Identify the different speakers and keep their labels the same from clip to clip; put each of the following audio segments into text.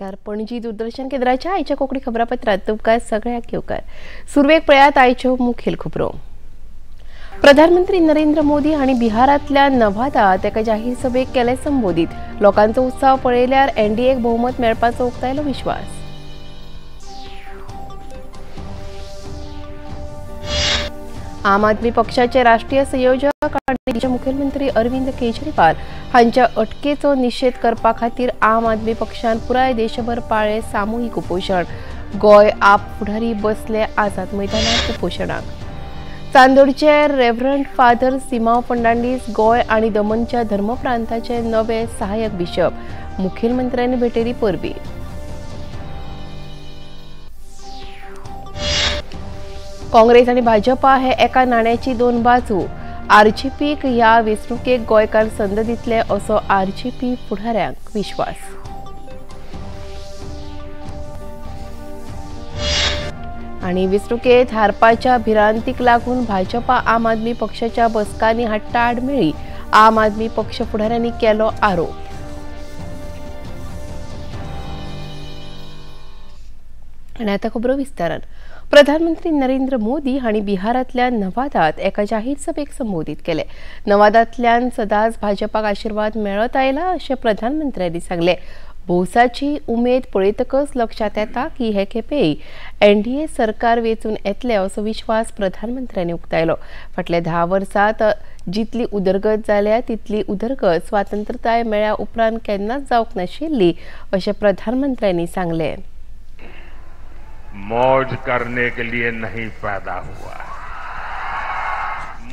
Speaker 1: नमस्कार. पणजी दूरदर्शन केंद्राच्या आयच्या कोंकणी खबरापत्रात तुमकां सगळ्यांक येवकार. सुरवेक पळयात आयच्यो मुखेल खबरो. प्रधानमंत्री नरेंद्र मोदी हांणी बिहारांतल्या नवादात एका जाहीर सभेक केले संबोधित. लोकांचो उत्साह पळयल्यार एनडीएक बहुमत मेळपाचो उक्तायलो विश्वास. आम आदमी पक्षाचे राष्ट्रीय संयोजक आनी मुख्यमंत्री अरविंद केजरीवाल हांच्या अटकेचो निशेध करपा खातीर आम आदमी पक्षान पुराय देशभर पाळ्ळे सामुहीक उपोशण. गोंय आप फुडारी बसले आझाद मैदानार उपोशणाक. चांदोडचे रेव्हरंड फादर सिमाव फर्नांडीस गोंय आनी दमनच्या धर्मप्रांताचे नवे सहाय्यक बिशप मुखेलमंत्र्यांनी भेटयली परबी. काँग्रेस आनी भाजपा हे एका नाण्याची दोन बाजू. आरजीपीक ह्या वेंचणुकेक गोंयकार संद दितले असो आरजीपी फुडाऱ्यांक विश्वास. आनी वेंचणुकेत हारपाच्या भिरांतीक लागून भाजपा आम आदमी पक्षाच्या बसकांनी हाडटा आडमेळी. आम आदमी पक्ष फुडाऱ्यांनी केलो आरोप. आनी आतां खबरो विस्तारान. प्रधानमंत्री नरेंद्र मोदी हांणी बिहारांतल्या नवादात एका जाहीर सभेक संबोधित केले. नवादांतल्यान सदांच भाजपाक आशिर्वाद मेळत आयला अशें प्रधानमंत्र्यांनी सांगलें. भौसाची उमेद पळयतकच लक्षांत येता की हे खेपेय एनडीए सरकार वेंचून येतले असो विश्वास प्रधानमंत्र्यांनी उक्तायलो. फाटल्या 10 वर्सांत जितली उदरगत जाल्या तितली उदरगत स्वातंत्र्यताय मेळ्ळ्या उपरांत केन्नाच जावंक नाशिल्ली अशें प्रधानमंत्र्यांनी सांगलें.
Speaker 2: मौज करने के लिए नहीं पैदा हुआ है,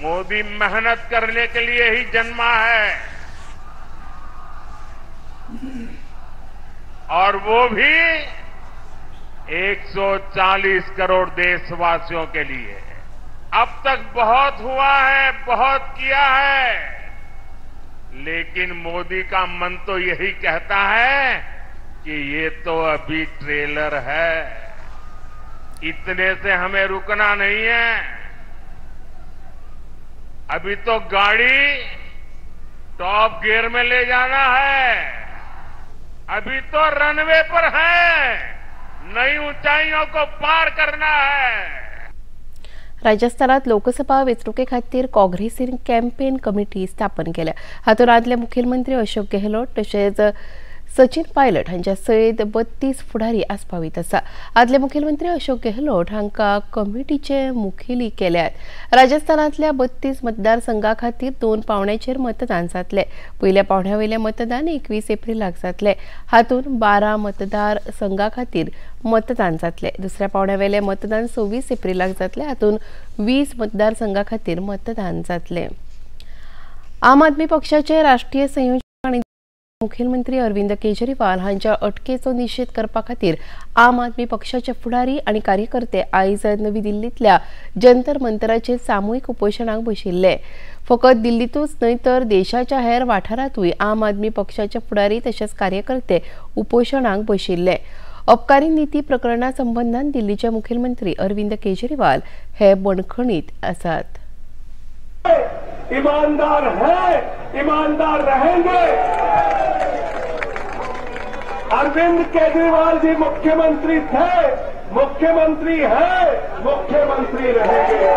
Speaker 2: मोदी मेहनत करने के लिए ही जन्मा है, और वो भी 140 करोड़ देशवासियों के लिए. अब तक बहुत हुआ है, बहुत किया है, लेकिन मोदी का मन तो यही कहता है कि ये तो अभी ट्रेलर है, इतने से हमें रुकना नहीं है, अभी तो गाड़ी टॉप गियर में ले जाना है, अभी तो रनवे पर है, नई ऊंचाइयों को पार करना है.
Speaker 1: राजस्थानात लोकसभा वेंचणुके खातीर काँग्रेसीन कॅम्पेन कमिटी स्थापन केल्या. हातूंत आदले मुखेलमंत्री अशोक गेहलोत तशेंच सचिन पायलट हांच्या सयत 32 फुडारी आस्पावीत आसा. आदले मुखेलमंत्री अशोक गेहलोत हांकां कमिटीचे मुखेली केल्यात. राजस्थानांतल्या 32 मतदारसंघा खातीर 2 पावण्याचेर मतदान जातले. पयल्या पावण्या वयलें मतदान 21 एप्रिलाक जातले. हातूंत 12 मतदारसंघा खातीर मतदान जातले. दुसऱ्या पावण्या वयलें मतदान 26 एप्रिलाक जातले. हातूंत 20 मतदारसंघा खातीर मतदान जातले. आम आदमी पक्षाचे राष्ट्रीय संयोजक आनी मुखेलमंत्री अरविंद केजरीवाल हांच्या अटकेचो निशेध करपा खातीर आम आदमी पक्षाचे फुडारी आनी कार्यकर्ते आयज नवी दिल्लींतल्या जंतर मंतराचेर सामुहीक उपोशणाक बशिल्ले. फकत दिल्लींतूच न्हय तर देशाच्या हेर वाठारांतूय आम आदमी पक्षाचे फुडारी तशेंच कार्यकर्ते उपोशणाक बशिल्ले. अबकारी नीती प्रकरणा संबंदान दिल्लीचे मुखेलमंत्री अरविंद केजरीवाल हे बंदखणीत आसात.
Speaker 3: ईमानदार है, ईमानदार रहेंगे. अरविंद केजरीवाल जी मुख्यमंत्री थे, मुख्यमंत्री है, मुख्यमंत्री रहेंगे.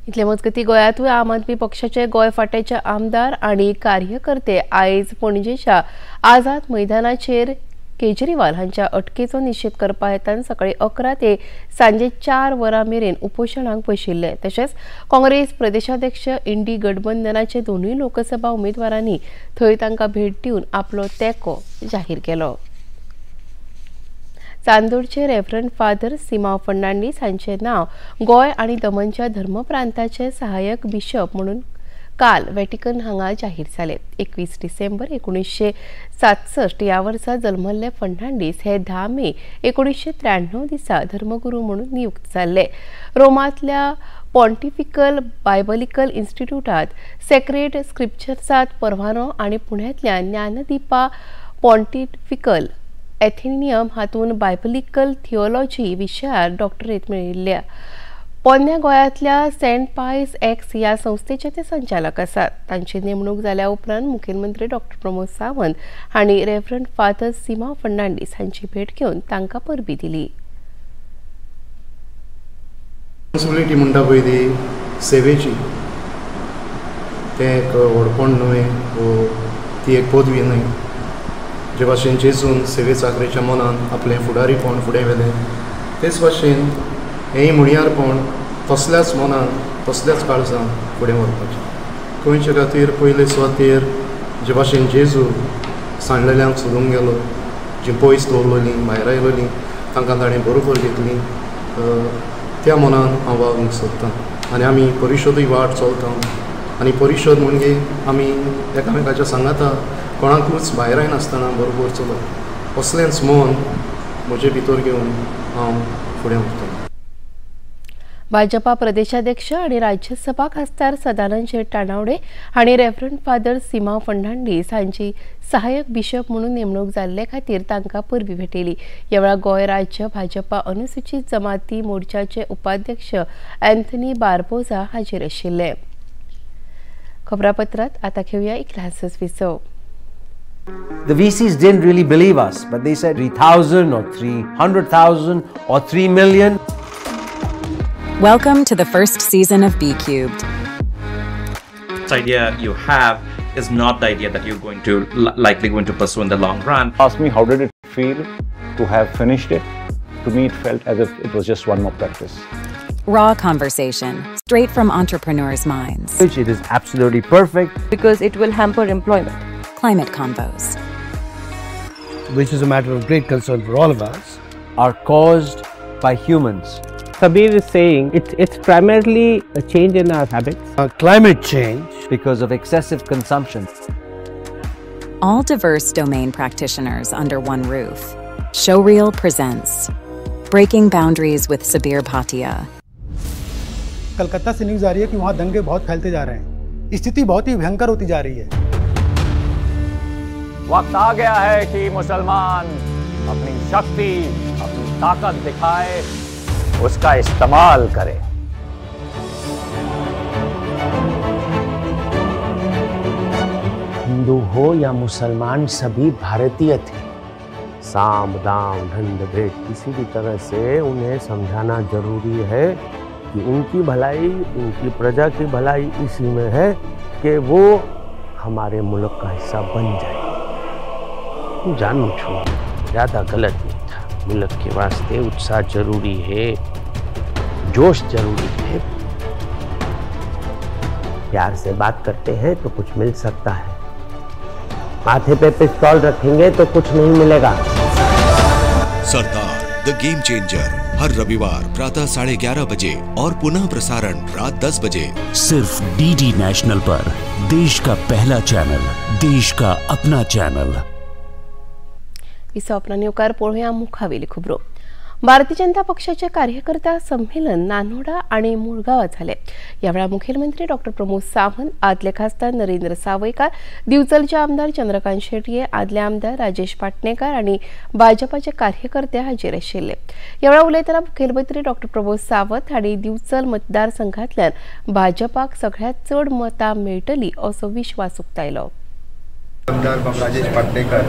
Speaker 1: इतले मजगती गोंयांतूय आम आदमी पक्षाचे गोंय फांट्याचे आमदार आनी कार्यकर्ते आयज पणजेच्या आझाद मैदानाचेर केजरीवाल हांच्या अटकेचो निशेध करपा हेतान सकाळी 11 ते सांजे 4 वरां मेरेन उपोशणाक बशिल्ले. तशेंच काँग्रेस प्रदेशाध्यक्ष इंडी गठबंधनाचे दोनूय लोकसभा उमेदवारांनी थंय तांकां भेट दिवन आपलो तेंको जाहीर केलो. चांदोडचे रेव्हरंड फादर सिमाव फर्नांडीस हांचें नांव गोंय आनी दमनच्या धर्मप्रांताचे सहाय्यक बिशप म्हणून काल व्हॅटिकन हांगा जाहीर जाले. 21 डिसेंबर 1967 ह्या वर्सा जल्मल्ले फर्नांडीस हे 10 मे 1993 दिसा धर्मगुरू म्हणून नियुक्त जाल्ले. रोमांतल्या पॉन्टिफिकल बायबलिकल इन्स्टिट्यूटात सेक्रेड स्क्रिप्चर्सात परवानो आनी पुण्यांतल्या ज्ञानदीपा पॉन्टिफिकल एथेनियम हातूंत बायबलिकल थिओलॉजी विशयार डॉक्टरेट मेळिल्ल्या. पोन्न्या गोंयांतल्या सेंट पायस एक्स ह्या संस्थेचे ते संचालक आसात. तांची नेमणूक जाल्या उपरांत मुखेलमंत्री डॉक्टर प्रमोद सावंत हांणी रेव्हरंड फादर सिमांव फर्नांडीस हांची भेट घेवन तांकां परबीं दिली.
Speaker 4: रिस्पॉन्सिबिलिटी म्हणटा पळय ती सेवेची, तें एक व्हडपण न्हय वो ती एक पदवी न्हय. जे भाशेन जेजून सेवे चाकरेच्या मनान आपलें फुडारीपण फुडें व्हेलें, तेच भाशेन हेंय म्हणयारपण तसल्याच मनान तसल्याच काळजान फुडें व्हरपाचें. गोंयच्या खातीर पयले सुवातेर जे भाशेन जेजू सांडलेल्यांक सोदूंक गेलो, जीं पयस दवरलेलीं भायर आयलेलीं तांकां ताणें बरोबर घेतलीं, त्या मनान हांव वागूंक सोदतां. आनी आमी परिशदूय वाट चलता आनी परिशद म्हणजे आमी एकामेकाच्या सांगाता कोणाकूच भायर आयनासतना बरोबर चलप, असलेंच मन म्हजे भितर घेवन हांव फुडें वतां.
Speaker 1: भाजपा प्रदेशाध्यक्ष आणि राज्यसभा खासदार सदानंद शेट तानावडे हांणी रेव्हरंड फादर सिमांव फर्नांडीस हांची सहाय्यक बिशप म्हणून नेमणूक जाल्ले खातीर तांकां परबीं भेटयली. ह्या वेळार गोंय राज्य भाजपा अनुसूचित जमाती मोर्चाचे उपाध्यक्ष अँथनी बार्बोजा हाजीर आशिल्ले. खबरापत्रात आता घेऊया एक ल्हानसोच विसव.
Speaker 5: The VCs didn't really believe us, but they said 3,000 or 300,000 or 3 million.
Speaker 6: Welcome to the first season of BCubed.
Speaker 7: This idea you have is not the idea that you're going to likely going to pursue in the long run.
Speaker 8: Ask me how did it feel to have finished it? To me, it felt as if it was just one more practice.
Speaker 6: Raw conversation, straight from entrepreneurs' minds.
Speaker 5: It is absolutely perfect.
Speaker 9: Because it will hamper employment.
Speaker 6: Climate convos,
Speaker 10: which is a matter of great concern for all of us,
Speaker 5: are caused by humans.
Speaker 11: Sabir is saying it's primarily a change in our habits.
Speaker 10: Climate change.
Speaker 5: Because of excessive consumption.
Speaker 6: All diverse domain practitioners under one roof. Showreel presents Breaking Boundaries with Sabir Bhatia.
Speaker 12: Calcutta से news आ रही है कि वहाँ दंगे बहुत फैलते जा रहे हैं, स्थिति बहुत ही भयंकर होती जा रही है।
Speaker 13: वक्त आ गया है कि मुसलमान अपनी शक्ति, अपनी ताकत दिखाए, उसका इस्तेमाल करे।
Speaker 14: हिंदू हो या मुसलमान, सभी भारतीय थे। साम दाम दंड भेद किसी भी तरह से उन्हें समझाना जरूरी है कि उनकी भलाई, उनकी प्रजा की भलाई इसी में है कि वो हमारे मुल्क का हिस्सा बन जाए। जानू छो ज़्यादा गलत नहीं था। मुल्क के वास्ते उत्साह जरूरी है, जोश जरूरी है। प्यार से बात करते हैं तो कुछ मिल सकता है, माथे पे पिस्तौल रखेंगे तो कुछ नहीं मिलेगा।
Speaker 15: सरदार the game changer हर रविवार प्रातः 11:30 बजे और पुनः प्रसारण रात 10 बजे
Speaker 16: सिर्फ डीडी नेशनल पर। देश का पहला चैनल, देश का अपना चैनल।
Speaker 1: विसव येवकार पळोवया मुखावेली खबरो. भारतीय जनता पक्षाचे कार्यकर्ता संमेलन नानोडा आणि मुळगावात झाले. यावेळा मुख्यमंत्री डॉक्टर प्रमोद सावंत, आदले खासदार नरेंद्र सावयकार, दिवचलचे आमदार चंद्रकांत शेटये, आदले आमदार राजेश पाटणेकर आणि भाजपाचे कार्यकर्ते हाजीर आशिल्ले. यावेळा उलयतना मुखेलमंत्री डॉक्टर प्रमोद सावंत हांणी दिवचल मतदारसंघांतल्यान भाजपाक सगळ्यांत चड मतां मेळटली असो विश्वास उक्तायलो.
Speaker 17: आमदार बाब राजेश पाटणेकर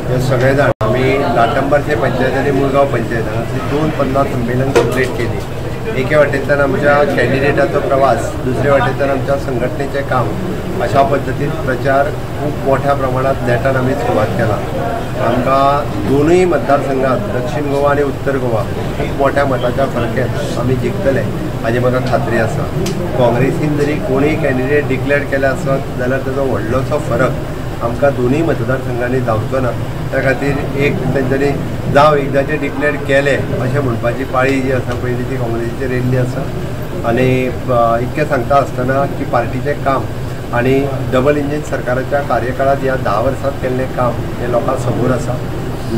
Speaker 17: हे सगळे जाण आमी लाटंबारचे पंचायत आनी मुळगांव पंचायत हांगासर 2 15 संमेलन कंप्लीट केली. एके वाटेंतल्यान आमच्या कॅन्डिडेटाचो प्रवास, दुसरे वाटेंतल्यान आमच्या संघटनेचें काम, अशा पद्दतीन प्रचार खूब मोठ्या प्रमाणात नेटान आमी सुरवात केला. आमकां दोनूय मतदारसंघात दक्षिण गोवा आनी उत्तर गोवा खूब मोठ्या मताच्या फरकेन आमी जिखतले हाजी म्हाका खात्री आसा. काँग्रेसीन जरी कोणूय कॅन्डिडेट डिक्लेअर केले आसत जाल्यार ताजो व्हडलोसो फरक आमकां दोनूय मतदारसंघांनी जावचो ना. त्या खातीर एक तेंच्यांनी जावं एकदांचे डिक्लेअर केले अशें म्हणपाची पाळी जी आसा पयली ती काँग्रेसीचेर येयल्ली आसा. आनी इतकें सांगता आसतना की पार्टीचें काम आनी डबल इंजीन सरकाराच्या कार्यकाळांत ह्या 10 वर्सांत केल्लें काम हें लोकां समोर आसा.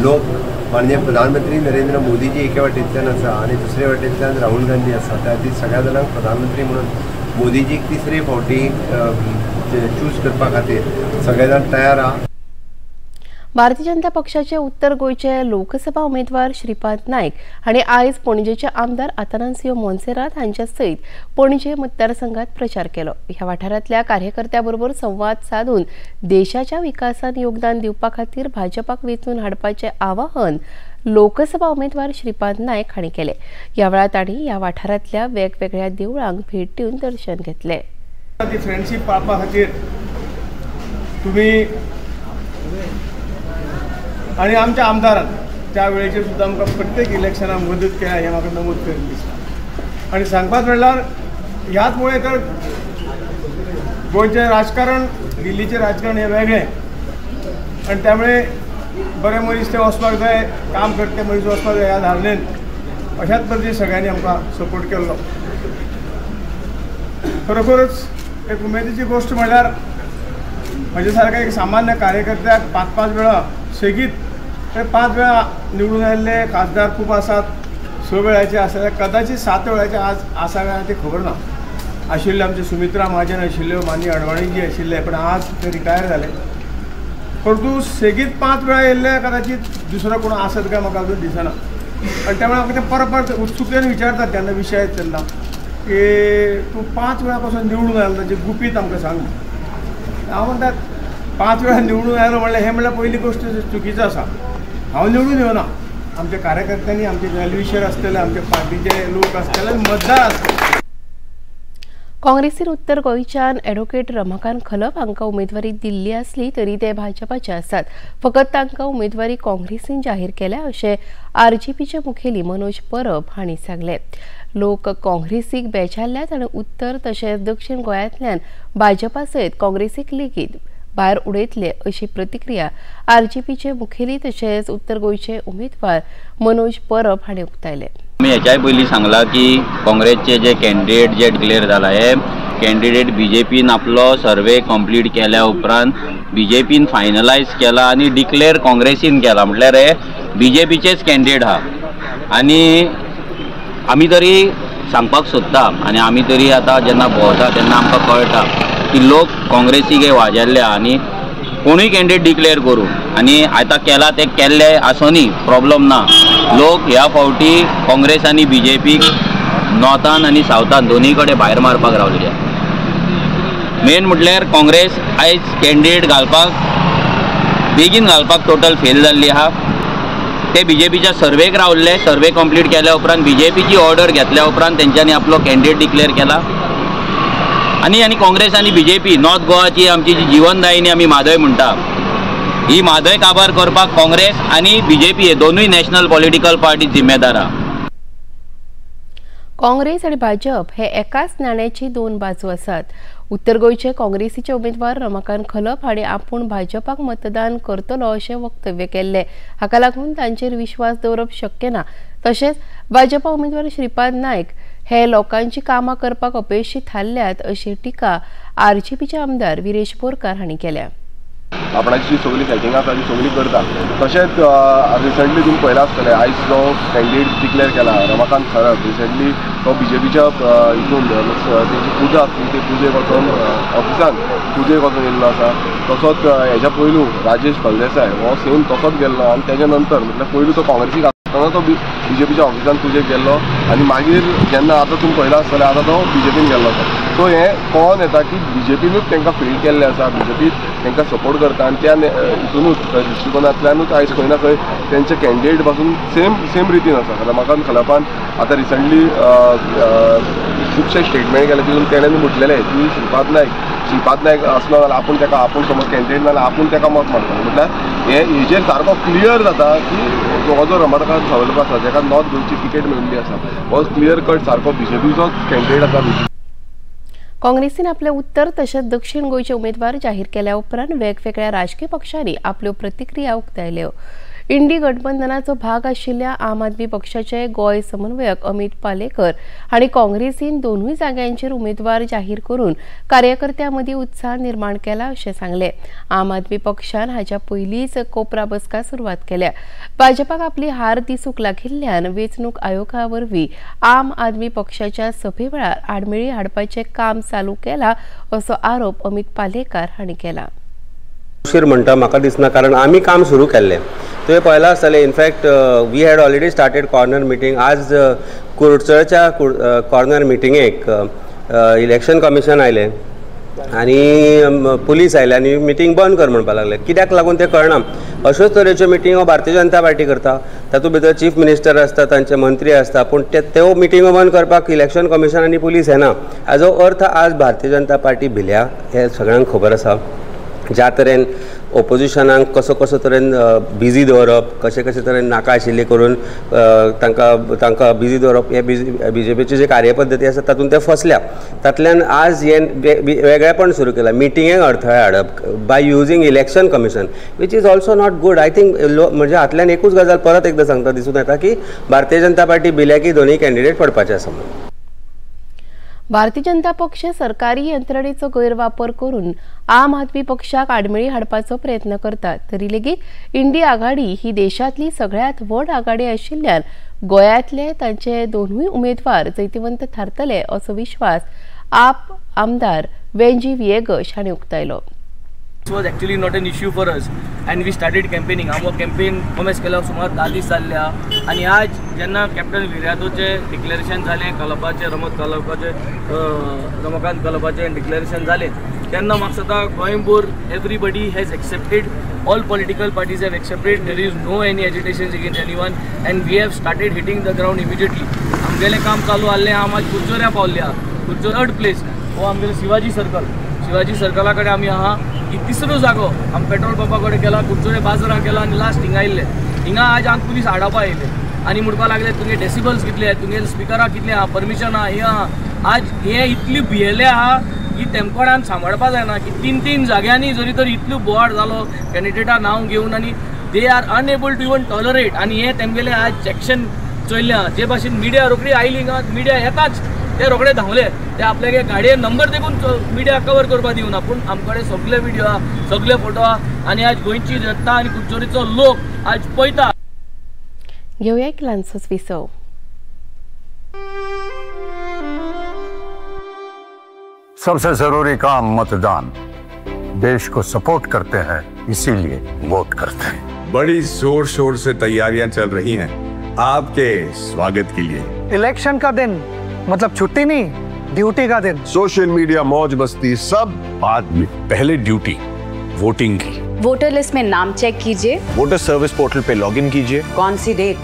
Speaker 17: लोक माननीय प्रधानमंत्री नरेंद्र मोदीजी एके वाटेंतल्यान आसा आनी दुसरे वाटेंतल्यान राहुल गांधी आसा. त्या खातीर सगळ्या जाणांक प्रधानमंत्री म्हणून मोदीजीक तिसरे फावटी चूज करपा खातीर सगळे जाण तयार आहा.
Speaker 1: भारतीय जनता पक्षाचे उत्तर गोंयचे लोकसभा उमेदवार श्रीपाद नायक हांणी आयज पणजेचे आमदार आतानासियो मोन्सेरात हांच्या सयत पणजे मतदारसंघात प्रचार केलो. ह्या वाठारांतल्या कार्यकर्त्या बरोबर संवाद साधून देशाच्या विकासात योगदान दिवपा खातीर भाजपाक वेंचून हाडपाचें आवाहन लोकसभा उमेदवार श्रीपाद नायक हांणी केलें. ह्या वेळार तांणी ह्या वाठारांतल्या वेगवेगळ्या देवळांक भेट दिवन दर्शन घेतलें.
Speaker 18: फ्रेंडशीप पाळपा खातीर तुमी आनी आमच्या आमदारान त्या वेळेचेर सुद्दां आमकां प्रत्येक इलेक्शनाक मदत केल्या हें म्हाका नमूद करून दिसता. आनी सांगपाक म्हणल्यार ह्याच मुळे तर गोंयचें राजकारण दिल्लीचें राजकारण हें वेगळें आनी त्यामुळे बरे मनीस ते वचपाक जाय, काम करते मनीस वचपाक जाय ह्या धारणेन अशाच पद्दतीन सगळ्यांनी आमकां सपोर्ट केल्लो. खरोखरच एक उमेदीची गोश्ट म्हणल्यार म्हजे सारक्या एक सामान्य कार्यकर्त्याक 5-5 वेळा सेगीत 5 वेळा निवडून आयिल्ले खासदार खूब आसात, 6 वेळाचे आसा, कदाचित 7 वेळाचे आज आसा काय ते खबर ना. आशिल्ले आमचे सुमित्रा महाजन आशिल्ल्यो, माननीय अडवाणीजी आशिल्ले, पण आज ते रिटायर जाले. परंतु सेगीत 5 वेळा येयल्ले कदाचित दुसरो कोण आसत काय म्हाका अजून दिसना. आनी त्यामुळे म्हाका ते परत परत उत्सुकतेन विचारतात तेन्ना विशय तेन्ना की तूं 5 वेळा पासून निवडून आयलो ताचें गुपीत आमकां सांग. हांव म्हणटा 5 वेळा निवडून आयलो म्हणल्यार हें म्हणल्यार पयली गोश्ट चुकीचो आसा. हांव निवडून येवना, आमच्या कार्यकर्त्यांनी, आमचे वेलविशर आसतले, आमचे पार्टीचे लोक आसतले, मतदार आसतले.
Speaker 1: काँग्रेसीन उत्तर गोंयच्यान एडवोकेट रमाकांत खलप हांकां उमेदवारी दिल्ली आसली तरी ते भाजपाचे आसात. फकत तांकां उमेदवारी काँग्रेसीन जाहीर केल्या अशें आरजीपीचे मुखेली मनोज परब हांणी सांगलें. लोक काँग्रेसीक बेजारल्यात आनी उत्तर तशेंच दक्षिण गोंयांतल्यान भाजपा सयत काँग्रेसीक लेगीत भायर उडयतले अशी प्रतिक्रिया आरजीपीचे मुखेली तशेंच उत्तर गोंयचे उमेदवार मनोज परब हांणी उक्तायले.
Speaker 19: आमी हेच्याय पयलीं सांगलां की काँग्रेसचे जे कॅन्डिडेट जे डिक्लेअर जाला हे कॅन्डिडेट बीजेपीन आपलो सर्वे कंप्लीट केल्या उपरांत बीजेपीन फायनलायज केला आनी डिक्लेअर काँग्रेसीन केला, म्हटल्यार हे बीजेपीचेच कॅन्डिडेट आहा. आनी आमी तरी सांगपाक सोदता आनी आमी तरी आतां जेन्ना भोंवता तेन्ना आमकां कळटा की लोक काँग्रेसीक हे वाजेल्ले आनी कोणूय कॅन्डिडेट डिक्लेअर करूं आनी आतां केला ते केल्ले आसोनी प्रॉब्लम ना. लोक ह्या फावटी काँग्रेस आनी बीजेपीक नॉर्थान आनी सावथान दोनूय कडेन भायर मारपाक रावलेले. मेन म्हटल्यार काँग्रेस आयज कॅन्डिडेट घालपाक बेगीन घालपाक टोटल फेल जाल्ली आहा. ते बीजेपीच्या सर्वेक रावल्ले, सर्वे कंप्लीट केल्या उपरांत बीजेपीची ऑर्डर घेतल्या उपरांत तेंच्यांनी आपलो कॅन्डिडेट डिक्लेअर केला. आनी आनी काँग्रेस आनी बीजेपी नॉर्थ गोवाची आमची जी जिवनदायिनी आमी म्हादय म्हणटा ही म्हादय काबार करपाक काँग्रेस आनी बीजेपी हे दोनूय नॅशनल पॉलिटिकल पार्टी जिम्मेदार आहा.
Speaker 1: काँग्रेस आनी भाजप हे एकाच नाण्याची 2 बाजू आसात. उत्तर गोंयचे काँग्रेसीचे उमेदवार रमाकांत खलप हांणी आपूण भाजपाक मतदान करतलो अशें वक्तव्य केल्लें. हाका लागून तांचेर विश्वास दवरप शक्य ना. तशेंच भाजपा उमेदवार श्रीपाद नायक हे लोकांची कामां करपाक अपेशी थारल्यात अशी टिका आरजीपीचे आमदार विरेश बोरकार हांणी केल्या.
Speaker 20: आपणाची जी सगळी सेटिंग आसा ती सगळी करता. तशेंच रिसंटली तुमी पळयलां आसतलें आयज जो कॅन्डिडेट डिक्लेअर केला रमाकांत खलप, रिसंटली तो बीजेपीच्या हितून तेजी पुजा आसली ते पुजेक वचोन ऑफिसान पुजेक वचोन येयल्लो आसा. तसोच हेज्या पयलू राजेश फळदेसाय हो सेम तसोच गेल्लो आनी तेज्या नंतर म्हटल्यार पयलू तो काँग्रेसीक आसतना तो बीजेपीच्या ऑफिसान पुजेक गेल्लो आनी मागीर जेन्ना आतां तुमी पळयलां आसतलें आतां तो बीजेपीन गेल्लो आसा. सो हें कळोन येता की बीजेपीनूच तांकां फील्ड केल्लें आसा, बीजेपी तांकां सपोर्ट करता आनी त्या हितुनूच दृश्टिकोनांतल्यानूच आयज खंय ना खंय तेंचे कॅन्डिडेट पासून सेम रितीन आसा. रमाकांत खलपान आतां रिसंटली खुबशे स्टेटमेंट केले तितून तेणें म्हटलेलें की श्रीपाद नायक आसलो जाल्यार आपूण ताका आपूण समज कॅन्डिडेट ना जाल्यार आपूण ताका मत मारतलो. म्हटल्यार हें हेजेर सारको क्लियर जाता की हो जो रमाकांत खलप आसा जाका नॉर्थ गोंयची तिकेट मेळिल्ली आसा हो क्लियर कट सारको बीजेपीचोच कॅन्डिडेट आसा.
Speaker 1: काँग्रेसीन आपले उत्तर तशेंच दक्षिण गोंयचे उमेदवार जाहीर केल्या उपरांत वेगवेगळ्या राजकीय पक्षांनी आपल्यो प्रतिक्रिया उक्तायल्यो. इंडी गठबंधनाचो भाग आशिल्ल्या आम आदमी पक्षाचे गोंय समन्वयक अमित पालेकर हांणी काँग्रेसीन दोनूय जाग्यांचेर उमेदवार जाहीर करून कार्यकर्त्यां मदीं उत्साह निर्माण केला अशें सांगलें. आम आदमी पक्षान हाच्या पयलींच कोपरा बसका सुरवात केल्या. भाजपाक आपली हार दिसूंक लागिल्ल्यान वेंचणूक आयोगा वरवीं आम आदमी पक्षाच्या सभे वेळार आडमेळी हाडपाचें काम चालू केलां असो आरोप अमित पालेकर हांणी केला.
Speaker 21: उशीर म्हणटा म्हाका दिसना, कारण आमी काम सुरू केल्लें तुवें पळयलां आसतलें. In fact we had already started corner meeting. आज कुडचडच्या कॉर्नर मिटिंगेक इलेक्शन कमिशन आयलें आनी पुलीस आयले आनी मिटींग बंद कर म्हणपाक लागले. कित्याक लागून तें कळना. अश्योच तरेच्यो मिटिंगो भारतीय जनता पार्टी करता, तातूंत भितर चीफ मिनिस्टर आसता, तांचे मंत्री आसता, पूण त्यो मिटिंगो बंद करपाक इलेक्शन कमिशन आनी पुलीस येना. हाजो अर्थ आज भारतीय जनता पार्टी भिल्या हें सगळ्यांक खबर आसा. ज्या तरेन ओपोजिशनाक कसो कसो तरेन बिजी दवरप, कशें कशें तरेन नाका आशिल्लें करून तांकां बिजी दवरप, हे बीजेपीची जी कार्यपद्दती आसा तातूंत ते फसल्या. तातल्यान आज हे वेगळेपण सुरू केलां, मिटिंगेक अडथळे हाडप by using election commission, which is also not good. I think म्हणजे हातल्यान एकूच गजाल परत एकदां सांगता दिसून येता की भारतीय जनता पार्टी भिल्या की दोनूय कॅन्डिडेट पडपाचे आसा म्हणून.
Speaker 1: भारतीय जनता पक्ष सरकारी यंत्रणेचो गैरवापर करून आम आदमी पक्षाक आडमेळी हाडपाचो प्रयत्न करता, तरी लेगीत इंडी आघाडी ही देशांतली सगळ्यांत व्हड आघाडी आशिल्ल्यान गोंयांतले तांचे दोनूय उमेदवार जैतिवंत थारतले असो विश्वास आप आमदार वेंजी विएगश हांणी उक्तायलो.
Speaker 22: It was actually not an issue for us and we started campaigning. आमचो कॅम्पेन कॉमेस केला सुमार 10 दीस जाल्ले आहा आनी आज जेन्ना कॅप्टन विर्यातोचें डिक्लेरेशन जालें, कलपाचें रमत कलपाचें रमाकांत कलपाचें डिक्लेरेशन जालें तेन्ना म्हाका दिसता गोंयभर everybody has accepted, all political parties have accepted, there is no any agitation against anyone and we have started hitting the ground immediately. आमगेलें काम चालू आहलें, आम आज कुरचोऱ्या पावल्ले आहा. कुरचोर थर्ड प्लेस हो आमगेलो शिवाजी सर्कल, शिवाजी सर्कला कडेन आमी आहा. ही तिसरो जागो आमी पेट्रोल पंपा कडेन केला, कुरचोरे बाजाराक केला आनी लास्ट हिंगा आयिल्ले. हिंगा आज आमकां पुलीस आडावपा आयिल्ले आनी म्हणपाक लागले तुगे डेसिबल्स कितले, तुगे स्पिकराक कितले आहा, परमिशन आहा, हें आहा. आज हे इतली भियेले आहा की तेमकोणान सांबाळपा जायना की 3-3 जाग्यांनी जरी तर इतलो बोवाळ जालो कॅन्डिडेटा नांव घेवन आनी they are unable to even tolerate. आनी हें तेमगेलें आज एक्शन चोयल्लें आहा. जे भाशेन मिडिया रोखडी आयली हिंगा, मिडिया येताच ते रोखडे धांवले, ते आपल्यागे गाडये नंबर देखून मिडिया कवर करपाक दिवना, पूण आमचे कडेन सगळे व्हिडिओ आहा, सगळे फोटो आहा आनी आज गोंयची जनता आनी कुडचोरीचो लोक आज पळयता.
Speaker 1: घेवया एक ल्हानसोच विसव.
Speaker 23: सबसे जरूरी काम मतदान. देश को सपोर्ट करते हैं इसीलिए वोट करते हैं.
Speaker 24: बड़ी जोर शोर से तैयारियां चल रही हैं आपके स्वागत के लिए.
Speaker 25: इलेक्शन का दिन मतलब छुट्टी नहीं, ड्यूटी का दिन.
Speaker 20: सोशल मीडिया, मौज मस्ती सब बाद में, पहले ड्यूटी वोटिंग की.
Speaker 26: वोटर लिस्ट में नाम चेक कीजिए,
Speaker 27: water service portal pay login कीजिए,
Speaker 28: कौन सी डेट,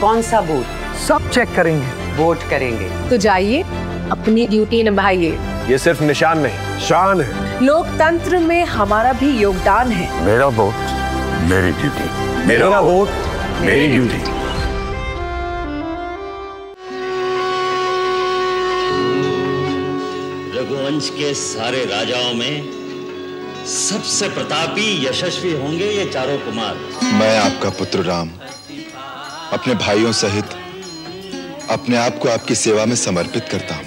Speaker 28: कौन सा बूथ,
Speaker 25: सब चेक करेंगे,
Speaker 28: वोट करेंगे. तो जाइए अपनी ड्यूटी निभाइए.
Speaker 20: ये सिर्फ निशान नहीं, शान है.
Speaker 29: लोकतंत्र में हमारा भी योगदान है.
Speaker 23: मेरा वोट मेरी ड्यूटी,
Speaker 24: मेरा वोट मेरी ड्यूटी.
Speaker 30: रघुवंश के सारे राजाओं में सबसे प्रतापी यशस्वी होंगे ये चारों कुमार.
Speaker 31: मैं आपका पुत्र राम अपने भाइयों सहित अपने आप को आपकी सेवा में समर्पित करता हूँ.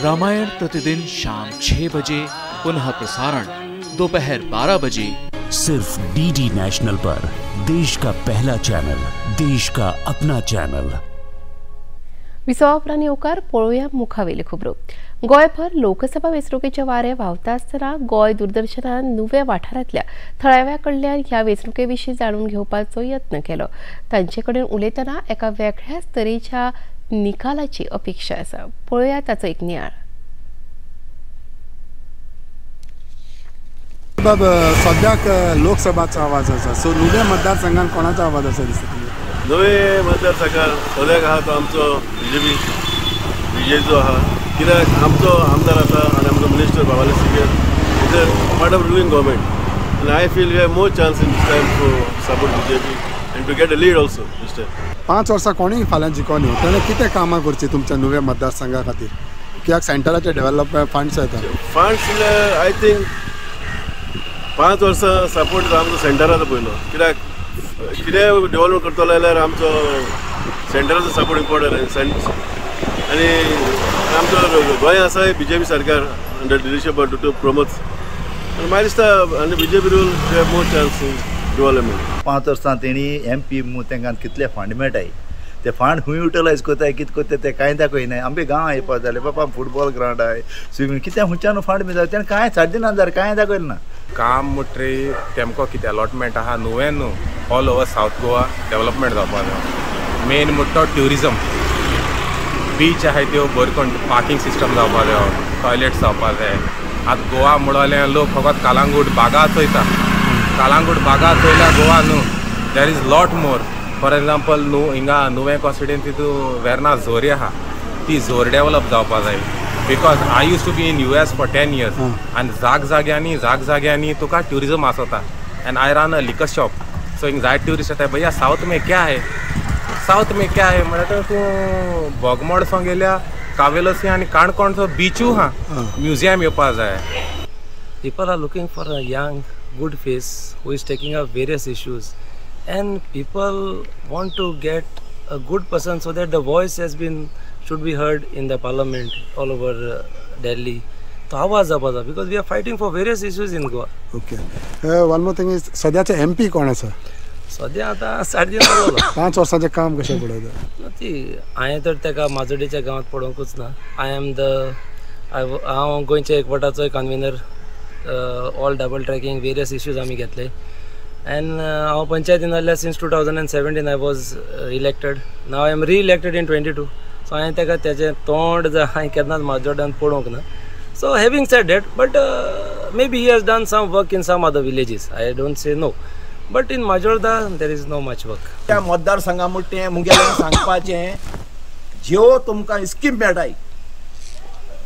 Speaker 32: रामायण प्रतिदिन शाम 6 बजे, पुनः प्रसारण दोपहर 12 बजे,
Speaker 16: सिर्फ डीडी नेशनल पर. देश का पहला चैनल, देश का अपना चैनल.
Speaker 1: विसवा उपरांत येवकार पळोवया मुखावेल्यो खबरो. गोंयभर लोकसभा वेंचणुकेचे वारें व्हांवता आसतना गोंय दूरदर्शनान नुवें वाठारांतल्या थळाव्या कडल्यान ह्या वेंचणुके विशीं जाणून घेवपाचो यत्न केलो. तांचे कडेन उलयतना एका वेगळ्याच तरेच्या निकालाची अपेक्षा आसा. पळोवया ताचो एक नियाळ.
Speaker 33: बाब, सद्याक लोकसभाचो आवाज आसा, सो नुवें मतदारसंघान कोणाचो आवाज आसा दिसता तुमकां?
Speaker 34: नुवें मतदारसंघान सद्याक आहा तो आमचो बीजेपीचो आहा, कित्याक आमचो आमदार आसा आनी आमचो minister Babulal Siqueira is a part of ruling government आनी I feel we have more chance in this time to support BJP and to get a lead also this time.
Speaker 33: 5 वर्सां कोणूय फाल्यां जिखोन येवं, ताणें कितें कामां करचीं तुमच्या नुवें मतदारसंघा खातीर? कित्याक सेंटराचे डेव्हलपमेंट फंड्स येता,
Speaker 34: फंड्स म्हणल्यार I think 5 वर्सां सपोर्ट आमचो सेंटराचो पयलो, कित्याक कितें डेव्हलपमेंट करतलो जाल्यार आमचो सेंटराचो सपोर्ट इम्पोर्टंट. आनी आमचो गोंय आसा बीजेपी सरकार under leadership of doctor Pramod, आनी म्हाका दिसता under BJP rule we have more chance in development.
Speaker 35: 5 वर्सां तेणी एम पी तांकां कितले फंड मेळटाय
Speaker 2: ते फंड खूंय युटिलायज करताय कितें करता ते कांय दाखयनाय. आमगे गांव येवपा जालें बाबा फुटबॉल ग्रावंड आहाय स्विमींग कितें खंयच्यान फंड बी जाता तेणें कांय साडे 3,000 कांय दाखयलें ना.
Speaker 3: काम म्हणटरी तेमको कितें अलॉटमेंट आहा नुवें न्हू all over South Goa development जावपा जाय. मेन म्हणटा तो ट्युरिजम बीच आहाय त्यो बरें करून पार्किंग सिस्टम जावपा जाय, टॉयलेट्स जावपा जाय. आतां गोवा म्हणलें लोक फकत कालांगूट बागा चोयता, कालांगूट बागा चोयल्यार गोवा न्हू, there is lot more. For example न्हू हिंगा नुवें कॉन्स्टिट्युएन्सी तितू वेर्ना झोरी आहा ती झोर डेवलप जावपा जाय. Because I use to be in US for 10 years आनी जाग जाग्यांनी तुका ट्युरिजम आसता and I run a liquor shop. So हिंग जायते ट्युरिस्ट येता, भैया सावथ में क्या है, सावथ में क्या है म्हळ्यार तूं बोगमोड सावन गेल्या कावेलोसी आनी काणकोणचो बिचू आहा, म्युझियम येवपा जाय.
Speaker 4: People are looking for a young, good face who is taking up various issues, and people want to get a good person so that the voice has been should be heard in the parliament all over Delhi. So आवाज जावपा जाय because we are fighting for various issues in Goa.
Speaker 33: Okay. One more thing is सद्याचे MP कोण आसा?
Speaker 4: सद्या आतां 3.5 जालो.
Speaker 33: 5 वर्सांचें काम कशें पळयता?
Speaker 4: ती हांवें तर ताका माजोडेच्या गांवांत पळोवंकूच ना. I am the हांव गोंयच्या एकवटाचोय convener. All double tracking various issues आमी घेतले एंड हांव पंचायतीन जाल्ल्या since 2017 I was elected. Now I am re-elected in 22. So हांवें ताका तेजें तोंड हांवें केन्नाच माजोड्यान पळोवंक ना. So having said that, but maybe he has done some work in some other villages, I don't say no, but in Majorda there is no much work.
Speaker 5: त्या मतदारसंघा मुट्टें मुगेलें सांगपाचें ज्यो तुमकां स्कीम मेळटाय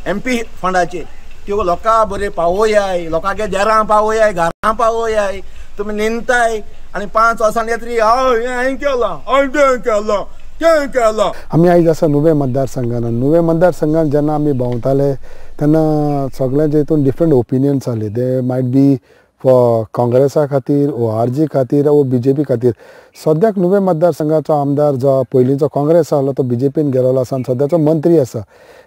Speaker 5: एम पी फंडाचेर त्यो लोकां बरें पावोयाय, लोकांगे देरां पावोयाय, घरां पावोयाय. तुमी न्हिदताय आनी 5 वर्सांनी येतली हांव हें केलां, हांव तें केलां, तें केलां.
Speaker 33: आमी आयज आसा नुवें मतदारसंघान. नुवें मतदारसंघान जेन्ना आमी भोंवताले तेन्ना सगळ्यांचे हितून डिफरंट ओपिनियन्स आसले. They might be for काँग्रेसा खातीर, ORG खातीर वो BJP खातीर. सद्याक नुवें मतदारसंघाचो आमदार जो पयलींचो काँग्रेस आहलो तो BJPन गेलेलो आसा आनी सद्याचो मंत्री आसा.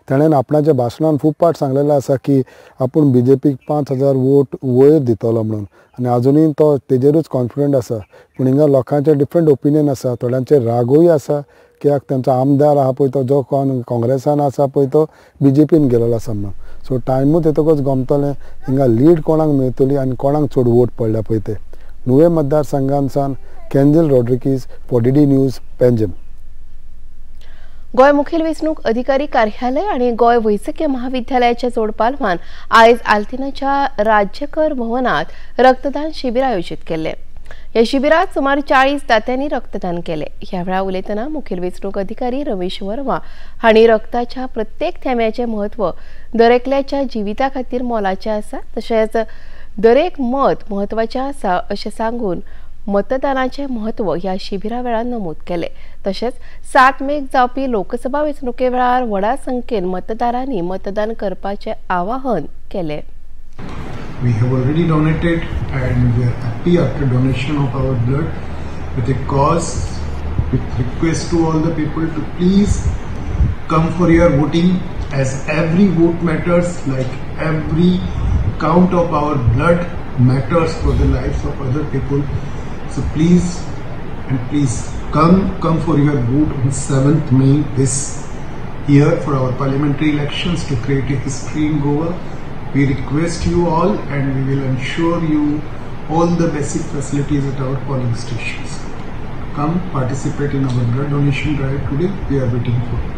Speaker 33: तेणेन आपणाच्या भाशणान खूब पाट सांगलेलें आसा की आपूण BJPक 5,000 वोट वयर दितलो म्हणून आनी आजुनूय तो तेजेरूच कॉन्फिडंट आसा. पूण हिंगा लोकांचे डिफरंट ओपिनियन आसा, थोड्यांचे रागूय आसा कित्याक तेंचो आमदार आहा पळय तो जो काँग्रेसान आसा पळय तो BJPन गेलेलो आसा म्हणून. सो टायमूच येतकच गमतलें हिंगा लीड कोणाक मेळटली आनी कोणाक चड वोट पडल्या पळय ते. नुवें मतदारसंघांतल्यान Kenzil Rodrigues for DD News, Panjim.
Speaker 1: Goa मुखेल वेंचणूक अधिकारी कार्यालय आणि गोंय वैजकीय महाविद्यालयाच्या जोडपालवान आयज आल्तिनाच्या राज्यकर भवनात रक्तदान शिबिर आयोजित केले. या शिबिरात सुमार 40 दात्यांनी रक्तदान केले. ह्या वेळार उलयतना मुखेल वेंचणूक अधिकारी रमेश वर्मा हांणी रक्ताच्या प्रत्येक थेंब्याचें म्हत्व दरेकल्याच्या जिविता खातीर मोलाचें आसा, तशेंच दरेक मत म्हत्वाचें आसा अशें सांगून मतदानाचें म्हत्व ह्या शिबिरा वेळार नमूद केलें. तशेंच 7 मेक जावपी लोकसभा वेंचणुके वेळार व्हडा संख्येन मतदारांनी मतदान करपाचें आवाहन केलें.
Speaker 6: We have already donated and we are happy after donation of our blood with a cause, with request to all the people to please come for your voting, as every vote matters, like every count of our blood matters for the lives of other people. So please and please come for your vote on 7th May this year for our parliamentary elections to create a history in Goa. We request you all and we will ensure you all the basic facilities at our polling stations. Come participate in our blood donation drive today. We are waiting for you.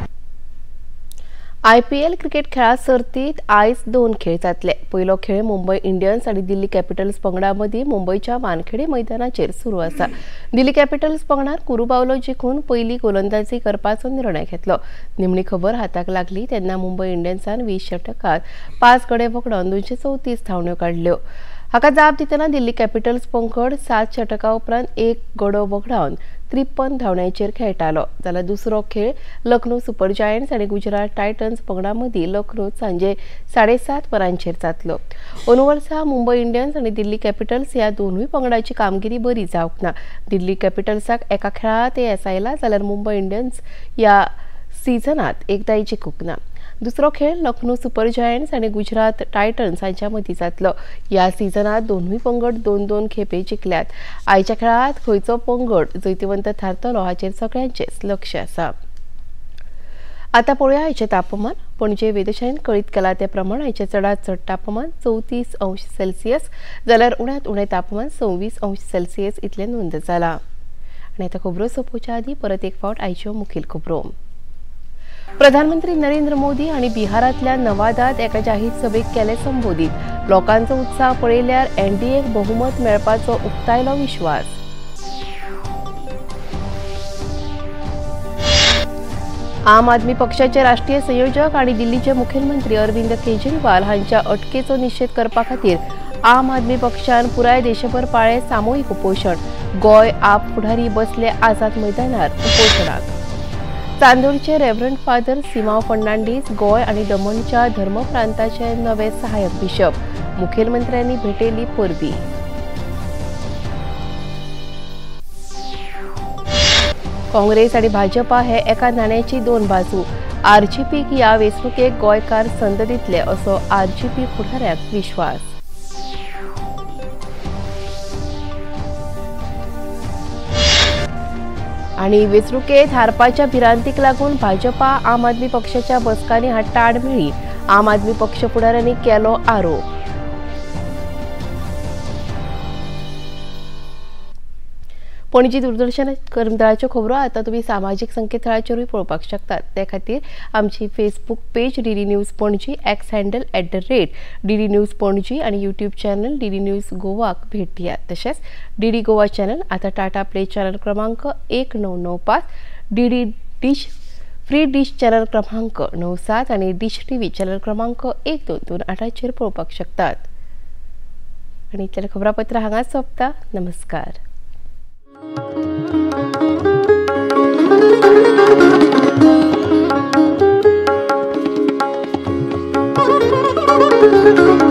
Speaker 1: IPL cricket खेळा सर्तीत आयज 2 खेळ जातले. पयलो खेळ Mumbai Indians आनी दिल्ली Capitals पंगडा मदीं मुंबयच्या वानखेडे मैदानाचेर सुरू आसा. दिल्ली कॅपिटल्स पंगडान कुरुबावलो जिखून पयली गोलंदाजी करपाचो निर्णय घेतलो. निमणी खबर हाताक लागली तेन्ना मुंबय इंडियन्सान 20 षटकात 5 गडे वगडावन 234 धांवड्यो काडल्यो. हाका जाप दितना दिल्ली कॅपिटल्स पंगड 7 षटका उपरांत 1 गडो वगडावन 53 धांवड्यांचेर खेळटालो. जाल्यार दुसरो खेळ लखनौ सुपर जायंट्स आनी गुजरात टायटन्स पंगडा मदीं लखनौत सांजे 7:30 वरांचेर जातलो. अंदू वर्सा मुंबय इंडियन्स आनी दिल्ली कॅपिटल्स ह्या दोनूय पंगडाची कामगिरी बरी जावंक ना. दिल्ली कॅपिटल्साक एका खेळांत येस आयला जाल्यार मुंबय इंडियन्स ह्या सिजनात एकदांय जिखूंक ना. दुसरो खेळ लखनौ सुपर जायंट्स आनी गुजरात टायटन्स हांच्या मदीं जातलो. ह्या सिजनात दोनूय पंगड 2-2 खेपे जिखल्यात. आयच्या खेळांत खंयचो पंगड जैतिवंत थारतलो हाचेर सगळ्यांचेच लक्ष आसा. आता पळोवया आयचें तापमान. पणजे वेधशाळेन कळीत केला ते प्रमाण आयचें चडांत चड तापमान 34 अंश सेल्सियस जाल्यार उण्यांत उणें तापमान 26 अंश सेल्सियस इतलें नोंद जालां. आनी आतां खबरो सोंपोवच्या आदीं परत एक फावट आयच्यो मुखेल खबरो. प्रधानमंत्री नरेंद्र मोदी हांणी बिहारांतल्या नवादांत एका जाहीर सभेक केलें संबोधीत. लोकांचो उत्साह पळयल्यार एनडीएक बहुमत मेळपाचो उक्तायलो विश्वास. आम आदमी पक्षाचे राष्ट्रीय संयोजक आणि दिल्लीचे मुख्यमंत्री अरविंद केजरीवाल हांच्या अटकेचो निषेध करपा खातीर आम आदमी पक्षान पुराय देशभर पाळे सामूहिक उपोषण. गोंय आप फुडारी बसले आझाद मैदानार उपोषणाक. चांदोरचे रेव्हरंड फादर सिमाव फर्नांडीस गोंय आणि दमणच्या धर्मप्रांताचे नवे सहाय्यक बिशप. मुखेलमंत्र्यांनी भेटेली परबी. काँग्रेस आणि भाजपा हे एका नाण्याची दोन बाजू. आरजीपीक ह्या वेंचणुकेक गोंयकार संद दितले असो आरजीपी फुडाऱ्याक विश्वास. आनी वेंचणुकेत हारपाच्या भिरांतीक लागून भाजपा आम आदमी पक्षाच्या बसकांनी हाडटा आडमेळी. आम आदमी पक्ष फुडाऱ्यांनी केलो आरोप. पणजी दूरदर्शन केंद्राच्यो खबरो आतां तुमी सामाजीक संकेतथळाचेरूय पळोवपाक शकतात. ते खातीर आमची Facebook page DD news Panaji, X handle @DD news Panaji आनी यूट्यूब चॅनल डीडी न्यूज गोवाक भेट दियात. तशेंच डीडी गोवा चॅनल आतां टाटा प्ले चॅनल क्रमांक 1995, DD dish free dish channel क्रमांक 97 आनी डिश टीव्ही चॅनल क्रमांक 1228चेर पळोवपाक शकतात. आनी इतलें खबरापत्र हांगाच सोंपता. नमस्कार. Thank you.